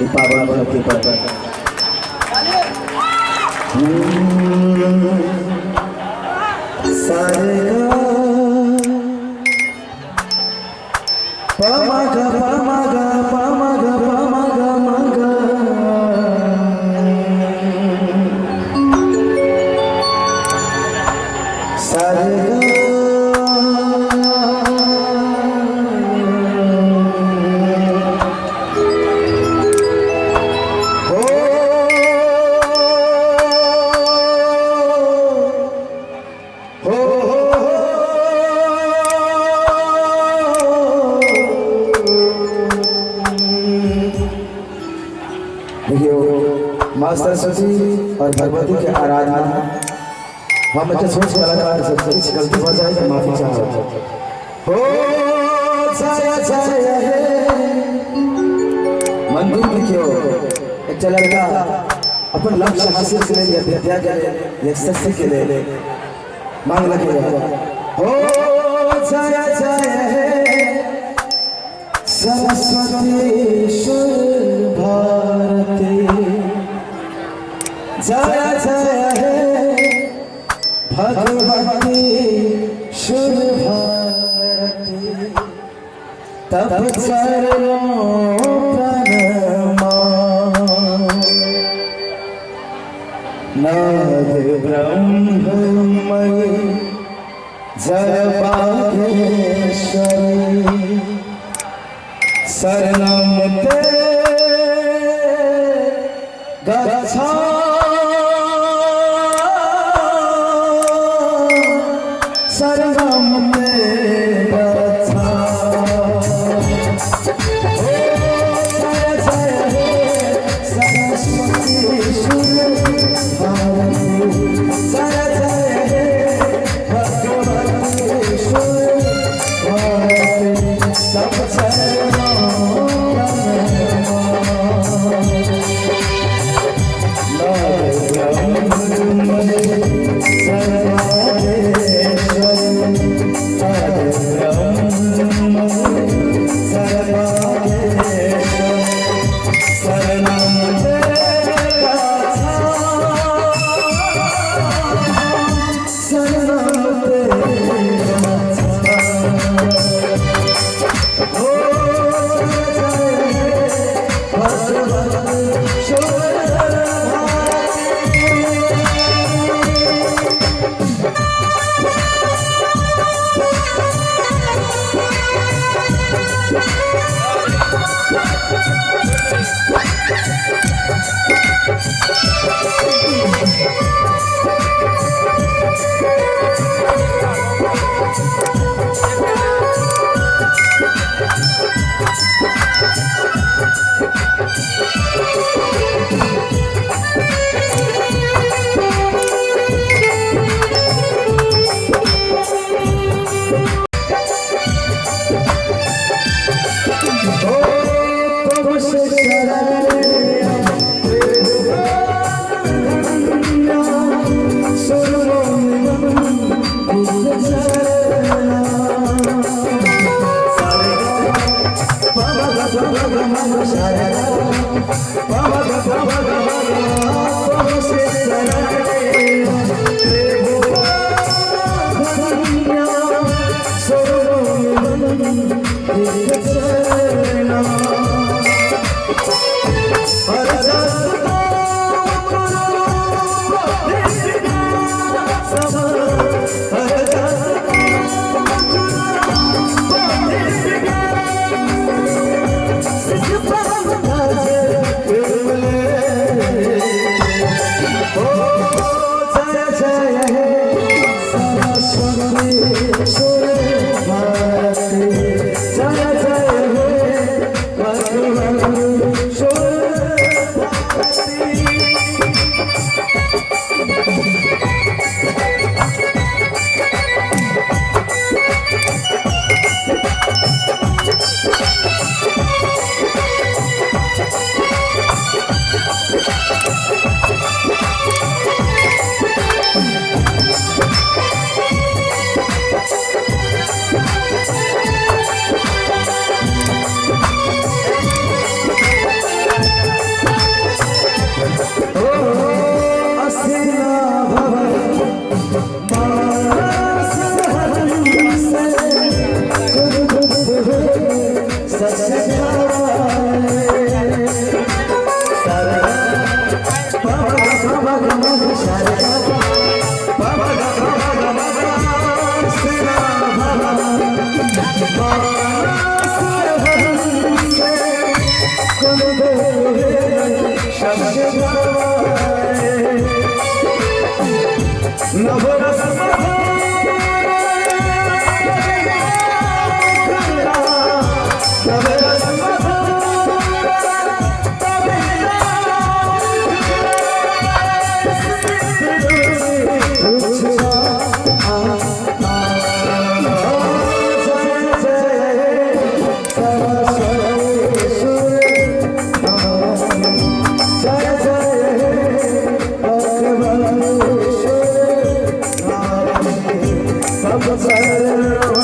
ई पावन धरती पर। सारे गा पमा ग पमा ग पमा ग पमा ग म ग सारे गा। हो हो हो हो। देखियो, माँ सरस्वती और भगवती के आराधना, हम एक छोट कलाकार से किछु गलती भऽ जाए तऽ माफी चाहब। हो जय जय हे मंदिर। देखियो, एकटा लड़का अपन लक्ष्य हासिल के लेल या विद्या के लेल या शक्ति के लेल मांग लगे। हो जय जय हे सरस्वती सुर भारती, जय जय हे भगवती सुर भारती, तब चरणों प्रणमा। नाद ब्रह्ममय जय बागेश्वरी, शरणम ते गच्छा, शरणम ते गच्छा। हो जय जय हे सरस्वती सुर भारती, जय जय हे भगवती सुर भारती, तब चरणों प्रणमा। नाद ब्रह्ममय जय बागेश्वरी, नाद ब्रह्ममय जय बागेश्वरी, शरणम ते गच्छा, शरणम ते गच्छा। हो जय हे भगवती सुर भारती। हो प्रभु से शरण जय जय हे भगवती सुर भारती। लक्ष्य गवाए। नवरस नवरस सब कर।